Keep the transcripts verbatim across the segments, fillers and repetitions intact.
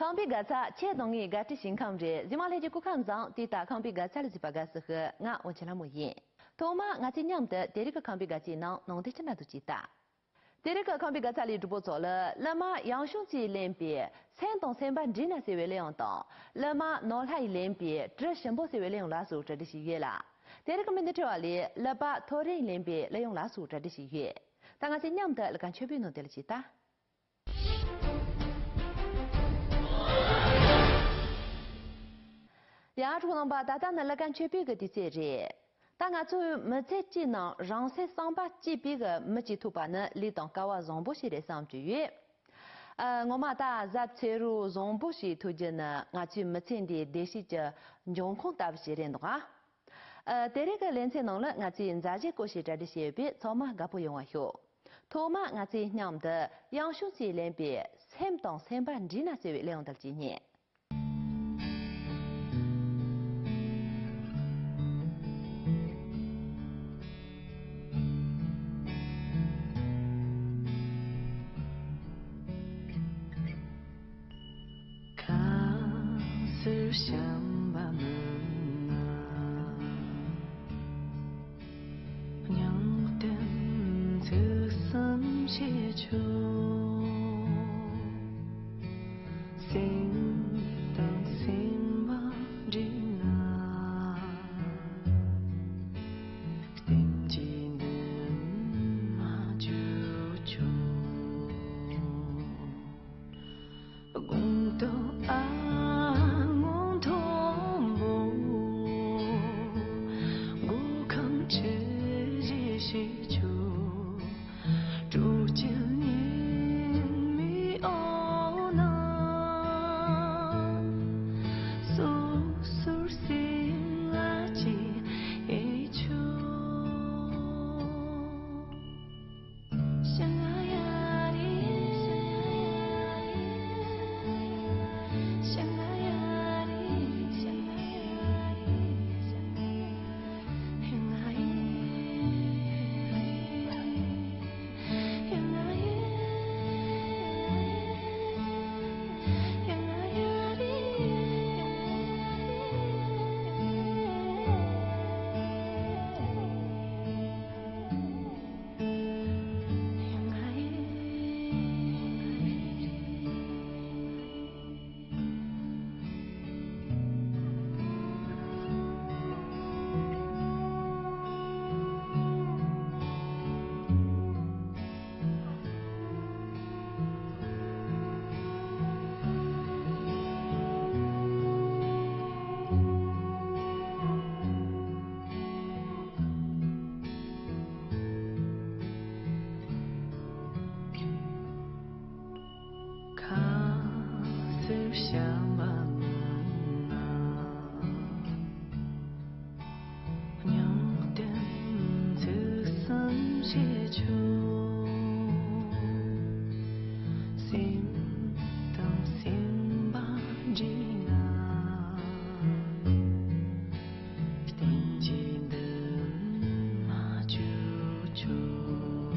ཁང་པའི་དགའ་ཚལ་ཁྱེད་དང་ངའི་དགའ་སྤྲོའི་ཞིང་ཁམས་རེད། གཟིགས་མོ་ལྷན་རྒྱས་སྐུ་ཁམས་བཟང་། དེ་ལྟར་ཁང་པའི་དགའ་ཚལ་ལ་གཟིགས་པ་དགའ་བསུ་ཞུ། ང་དབང་ཆེན་ལྷ་མོ་ཡིན། ཐོག་མར་ང་ཚོས་མཉམ་དུ་དེ་རིང་གི་ཁང་པའི་དགའ་ཚལ་ནང་ནང་དོན་ཅི་འདྲ་འདུག་ཅིག་ལྟ། དེ་རིང་གི་ཁང་པའི་དགའ་ཚལ་ལས་སྒྲུབ་པོ་ཚོ་ལ་གླུ་མ་ཡང་ཞུང་ཅིས་ལེན་པའི་སེམས་དང་སེམས་པ་འདྲིས་ན་ཟེར་བའི་གླུ་དབྱངས་དང་། གླུ་མ་ནོར་ལྷ་ཡིས་ལེན་པའི་དྲི་ཞིམ་པོ་ཟེར་བའི་གླུ་དབྱངས་ལ་སོགས་གྲ་སྒྲིག་བྱས་ཡོད་ལ། དེ་རིང་གི་མི་འདི་ཁྲི་བ་ལས་གླུ་པ་ཐོ་རེ་ཡིས་ལེན་པའི་གླུ་དབྱངས་ལ་སོགས་གྲ་སྒྲིག་བྱས་ཡོད། ད་ང་ཚོས་མཉམ་དུ་གླུ་ཁང་མཆོད་པའི་ནང་དེ་ལ་ཅིག་ལྟ། ཡ། གྲོགས་རྣམ་པ། ད་ལྟ་ནི་གླུ་ཁང་མཆོད་པའི་གི་དུས་ཚོད་རེད། ད་ང་ཚོའི་མི་ཚེ་གཅིག་ནང་རང་སེམས་བསམ་པ་གཅིག་པའི་གི་མི་གཅིག་ཐུག་པ་ནི་ལས་དང་སྐལ་བ་བཟང་པོ་ཞིག་རེད་བསམ་གྱི་ཡོད། ཨ། ངོ་མ་ད་གཟབ་ཚེ་རོགས་བཟང་པོ་ཞིག་ཐུག་རྒྱུ་ནི་ང་ཚོའི་མི་ཚེ་འདིའི་བདེ་སྐྱིད་ཀྱི་འབྱུང་ཁུངས་ལྟ་བུ་ཞིག་རེད་འདུག་ཨ། ཨ། དེ་རིང་གི་ལེ་ཚན་ནང་ལ་ང་ཚོས་མཛའ་གཞས་སྐོར་ཞིག་གྲ་སྒྲིག་བྱས་ཡོད་པས་ཚང་མ་དགའ་པོ་ཡོང་བ་ཤོག། ཐོག་མར་ང་ཚོས་མཉམ་དུ་ཡང་ཞུང་ཅིས་ལེན་པའི་སེམས་དང་སེམས་པ་འདྲིས་ན་ཟེར་བའི་གླུ་དབྱངས་དེ་ཅིག་ཉན། ཁ་ཟེར་བྱམས་པ་མིན་ན། མྱང་བསྟན་ཚིག་གསུམ་ཤེས་ཆོག། སེམས་དང་སེམས་པ་འདྲིས་ན། བསྟན་བཅོས་འདི་མ་བརྗོད་ཆོག། དགོངས་དོན་ཨ་སྔོན་མཐོན་པོ། མགོ་ཁང་ཆུ་བཞི་ཞིག་ཆོག། སྤྲོ་སྐྱིད་ཉི་མའི་འོག་ན། སོ་སོར་སེམས་ལ་ཅི་ཨེ་ཆོག། ཁ་ཟེར་བྱམས་པ་མིན་ན། མྱང་བསྟན་ཚིག་གསུམ་ཤེས་ཆོག། སེམས་དང་སེམས་པ་འདྲིས་ན། བསྟན་བཅོས་འདི་མ་བརྗོད་ཆོག།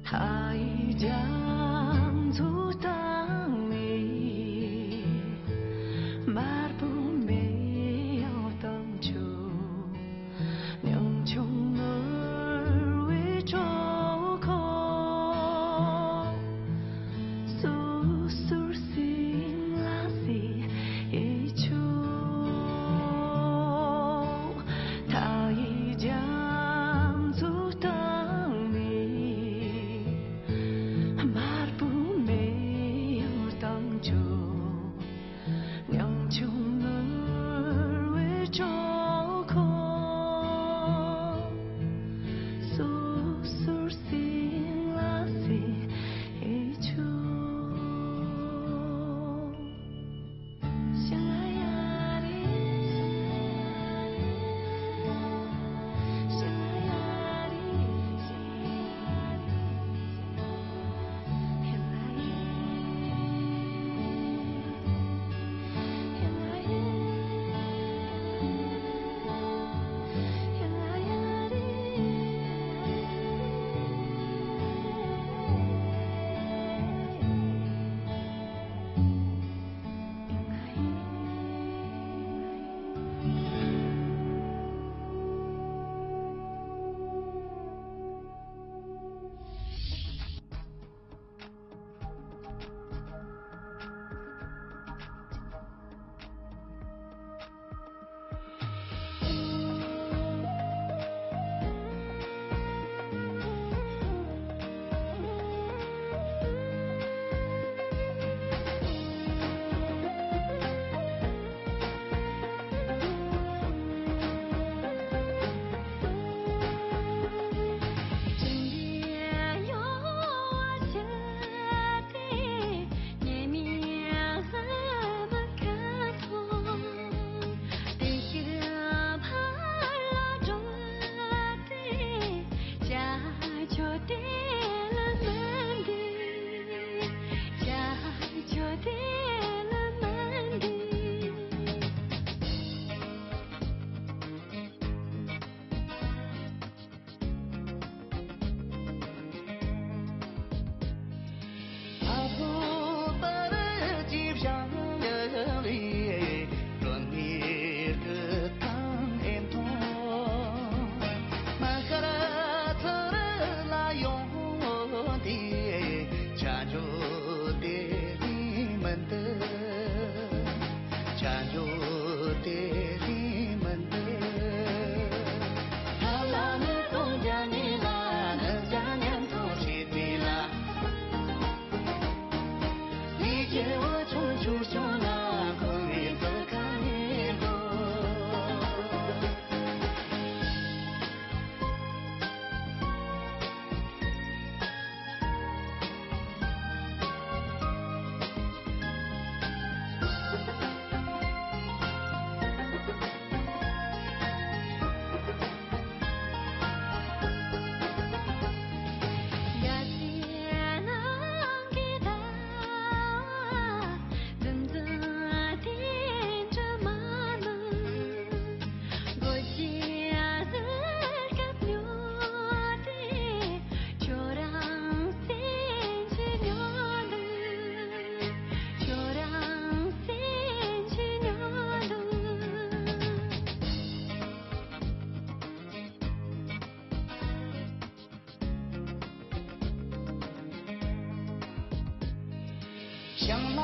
ལྷ་ཡི་རྒྱ་མཚོ་དང་ ཞིང་ལ་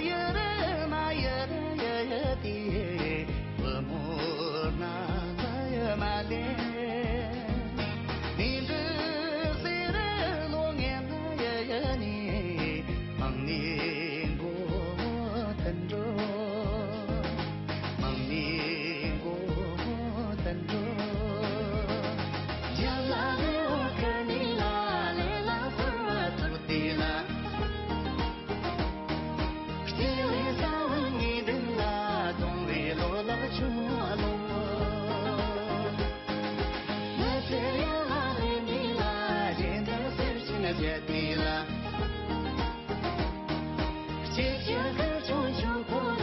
ཡུ་རུ་མ་ཡུ་རུ་ཡུ་ཡུ་དེ། བུ་མོ་ན་ཚ་ཡུ་མ་ལེ། ནི་འདི་སེ་རུ་ལོ་ངན་ན་ཡུ་ཡུ་ནི། མང་ནི་མགོ་མོ་ཐན་འགྲོ། མང་ནི་མགོ་མོ་ཐན་འགྲོ། རྒྱ་ལ་ནི་འོ་ཁ་ནི་ལ་ལེ་ལ་ཕུར་བ་ཐུར་དེ་ལ། སྐྱེ་བའི་ས་བོན་ཉི་ལྡན་ལ། གཏོང་བའི་ལོ་ལ་ཆུ་མོ་ལོ། ང་ཚེ་ཡ་ལ་ལེ་མི་ལ། རེ་འདྲ་སེར་ཆེན་བྱེད་མི་ལ། སྐྱེ་ཆེན་གི་ཆུང་ཆུང་པོ་ལ།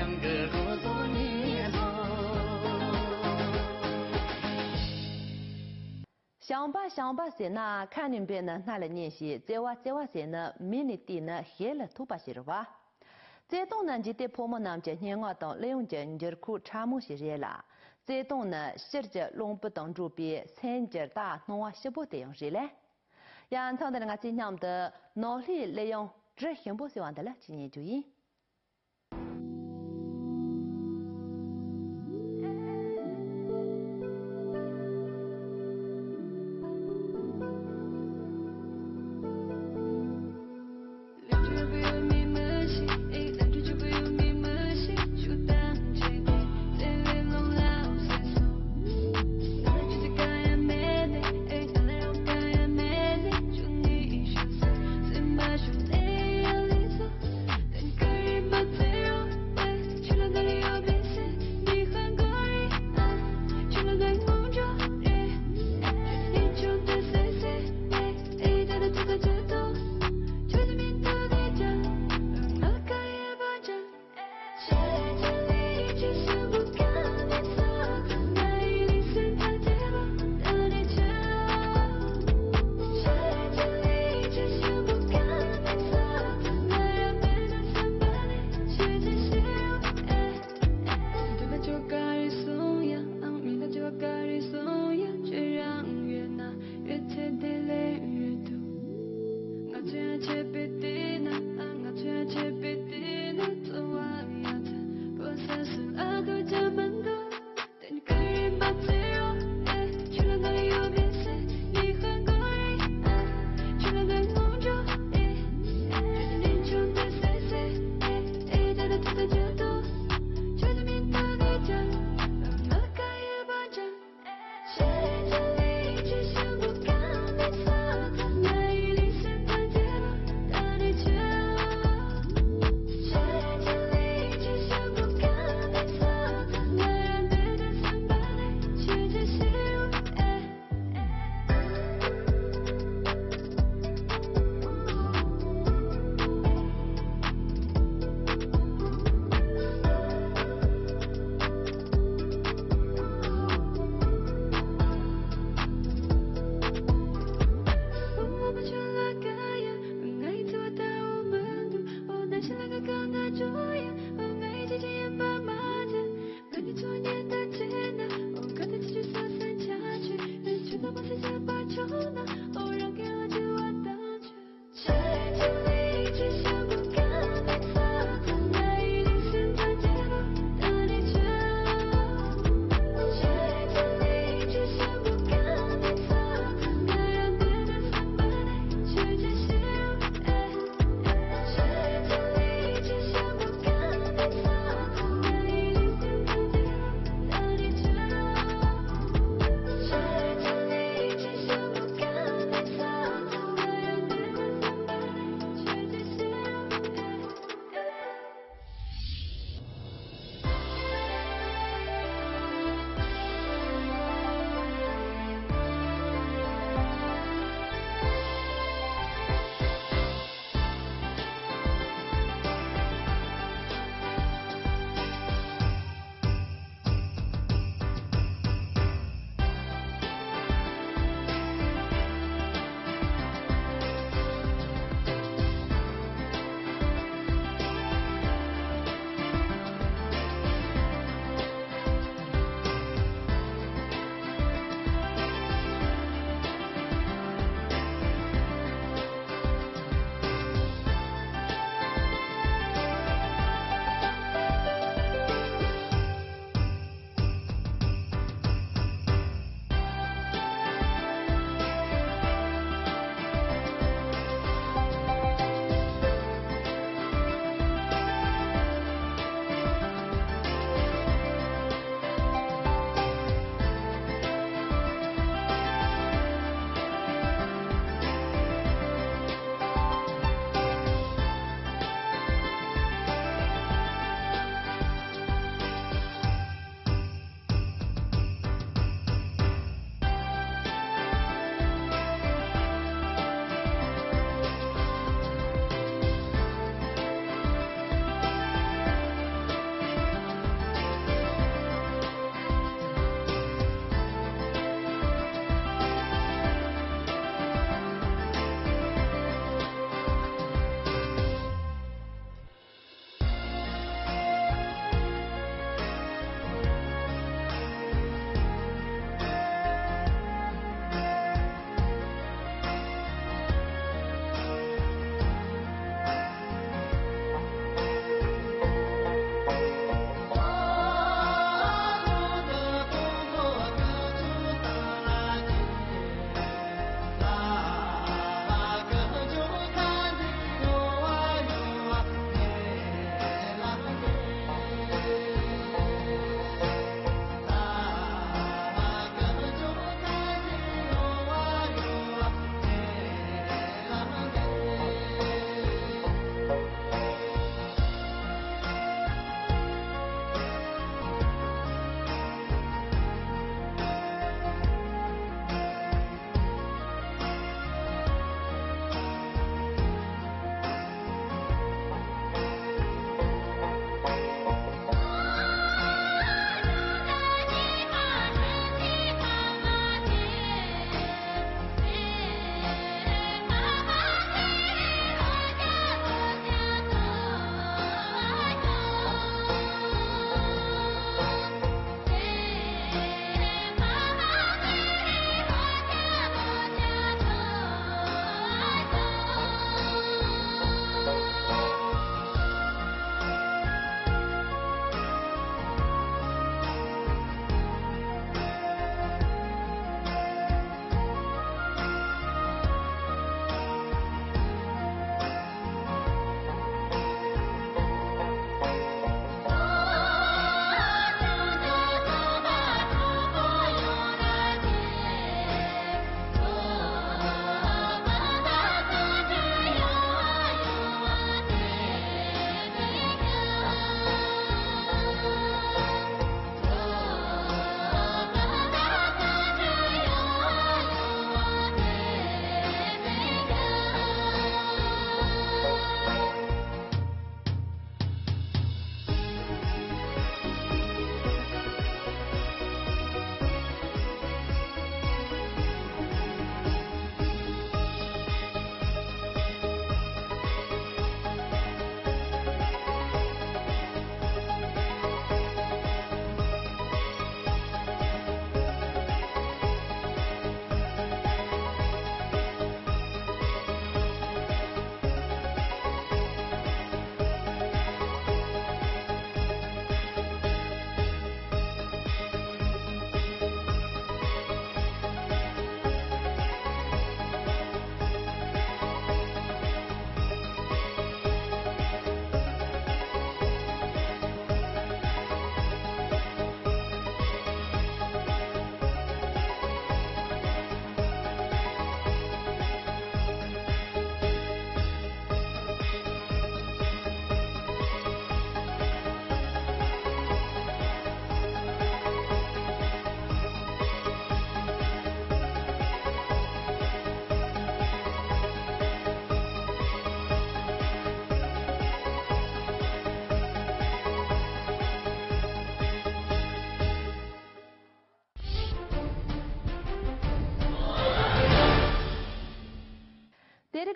ཡང་གི་གོ་ཟོ་ནི་ཟོ། ཞིང་པ་ཞིང་པ་ཟེར་ན་ཁ་ནས་འབོད་ན་སྣ་ལ་སྙན་ཞིང་། བརྩེ་བ་བརྩེ་བ་ཟེར་ན་མིག་ནས་བལྟས་ན་ཞལ་ལ་ཐུག་པ་ཞིག་རེད་བ། བརྩེ་དུང་ནི་འཇིག་རྟེན་ཕོ་མོ་རྣམས་ཀྱི་སྙན་ངག་དང་གླུ་དབྱངས་ཀྱི་འགྱུར་ཁུག་ཕྲ་མོ་ཞིག་རེད་ལ། བརྩེ་དུང་ནི་ཕྱིར་གྱི་རླུང་བུ་དང་འགྲོགས་པའི་སེམས་ཀྱི་རྟ་སྣང་བ་སྐྱིད་པོ་དེ་ཡང་རེད་ལེ། ཡ་མཚམས་འདིར་ང་ཚོས་མཉམ་དུ་ནོར་ལྷའི་གླུ་དབྱངས་དྲི་ཞིམ་པོ་ཟེར་བ་འདི་ལ་ཅིག་ཉན་རྒྱུ་ཡིན།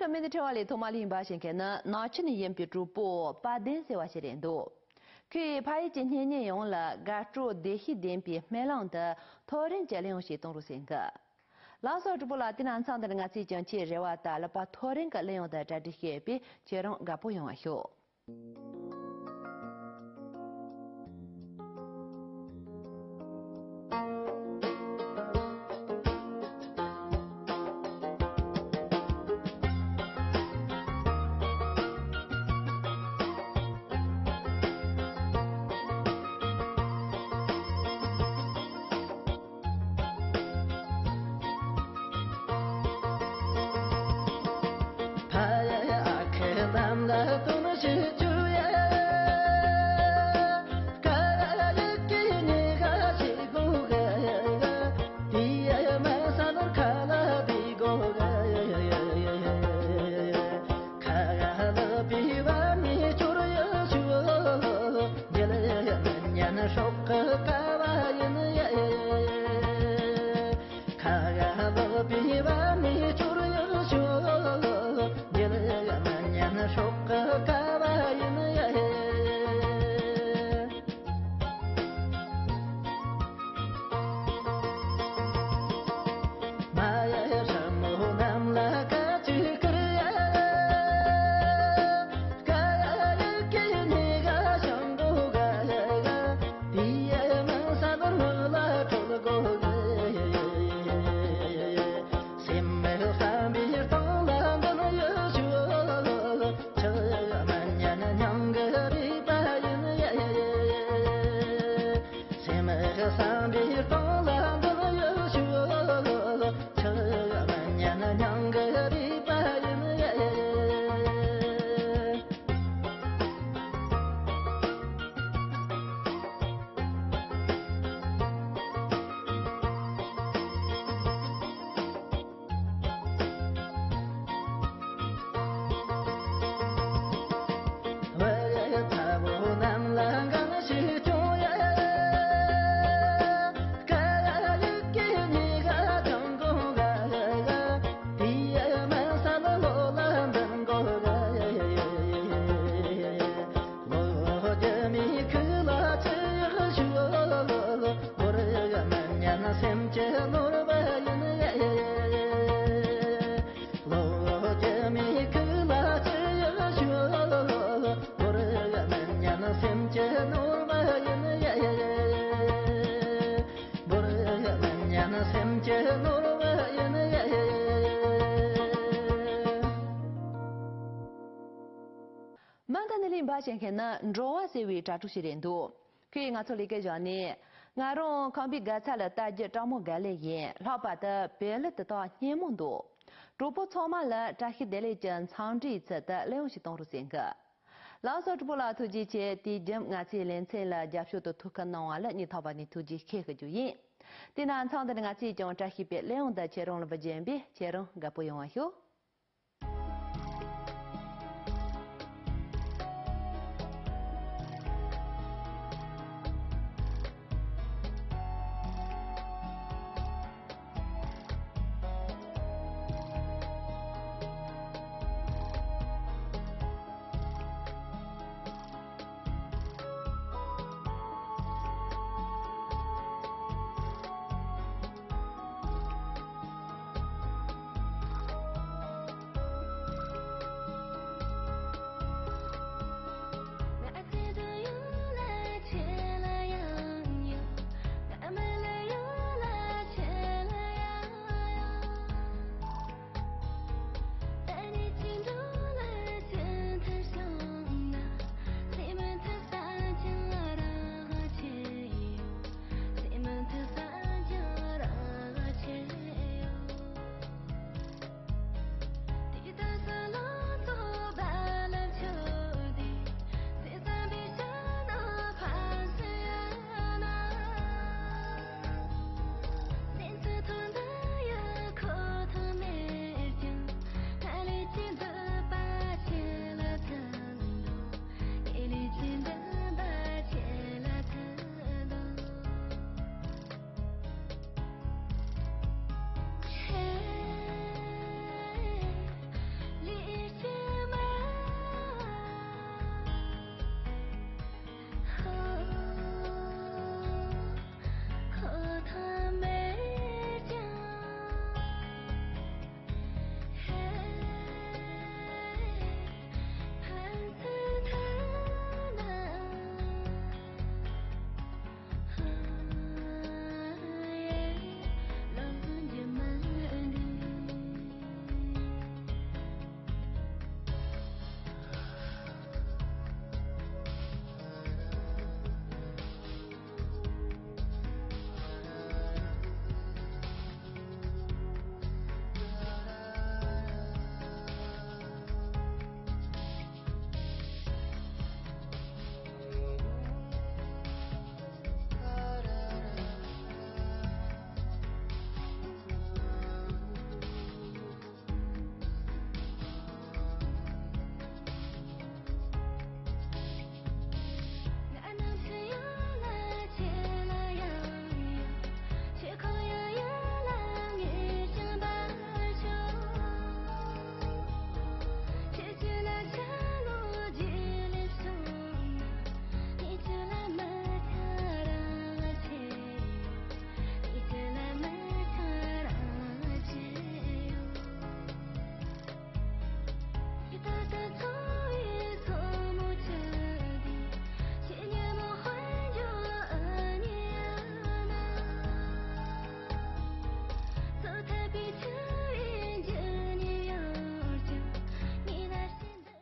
ད་མི་འདི་ཕྲེང་བ་ལས་ཐོག་མ་ལ་ཡིན་པ་ཞིག་མཁན་ནི་ནང་ཆེན་ནས་ཡིན་པའི་གྲོགས་པོ་དཔལ་ལྡན་ཟེར་བ་ཞིག་རེད་འདུག་ཁོས་ཕ་ཡུལ་གྱི་གཉེན་ཉེ་ཡོངས་ལ་དགའ་སྤྲོ་བདེ་སྐྱིད་ལྡན་པའི་སྨོན་ལམ་དུ་ཐོ་རེངས་ཀྱི་གླེང་བ་ཞིག་གཏོང་རོགས་ཟེར་གི། ལགས་སོ་གྲོགས་པོ་ལགས། དེ་ན་མཚམས་འདི་ནས་ང་ཚོས་ཀྱང་ཁྱེད་རེ་བ་དང་ལག་པ་ཐོ་རེངས་ཀྱི་གླེང་བ་དང་གྲ་སྒྲིག་བྱས་པས་ཁྱེད་རང་དགའ་པོ་ཡོང་བ་ཤོག་མ་མཐའ་ནས་ལེན་པ་བྱེད་མཁན་ནི་འགྲོ་བ་ཟེར་བའི་དྲ་གྲོགས་ཤིག་རེད་འདུག་ཁོས་ང་ཚོ་ལས་ཀའི་བཞག་ནས་ང་རང་ཁམས་པའི་དགའ་ཚལ་ལ་ལྟ་རྒྱུ་སྤྲང་མོ་དགའ་ལེ་ཡིན། ལྷག་པར་དུ་བེ་ལི་དེ་དག་སྙན་མོ་འདུག་གྲོགས་པོ་ཚང་མ་ལ་བཀྲ་ཤིས་བདེ་ལེགས་ཀྱི་འཚམས་འདྲིའི་ཚུལ་དུ་གླེང་བ་ཞིག་གཏོང་རོགས་ཟེར་གི། ལགས་སོ་གྲོགས་པོ་ལགས་ཐུགས་རྗེ་ཆེ། དུས་རྒྱུན་ང་ཚོའི་ལེ་ཚན་ལ་རྒྱབ་སྐྱོར་དང་ཐུགས་ཁུར་གནང་བ་ལ་སྙིང་ཐག་པ་ནས་ཐུགས་རྗེ་ཆེ་ཞུ་རྒྱུ་ཡིན། དེས་ན་མཚམས་འདིར་ང་ཚོས་ཀྱང་བཀྲ་ཤིས་པའི་གླེང་བ་འདི་ཁྱེད་རང་ལ་འབུལ་རྒྱུ་ཡིན་པས་ཁྱེད་རང་དགའ་པོ་ཡོང་བ་ཞུ།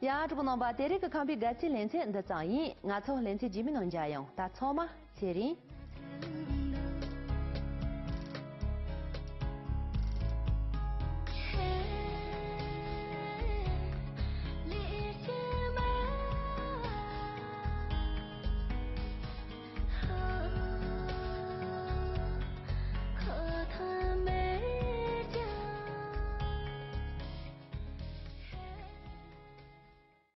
ཡང་གྲོགས་པོ་རྣམ་པ། དེ་རིང་གི་ཁམས་པའི་དགའ་སྐྱིད་ལེ་ཚན་འདི་ཙམ་ཡིན། ང་ཚོ་ལེ་ཚན་རྗེས་མའི་ནང་མཇལ་ཡོང་། ད་ཚང་མ་ཚེ་རིང་།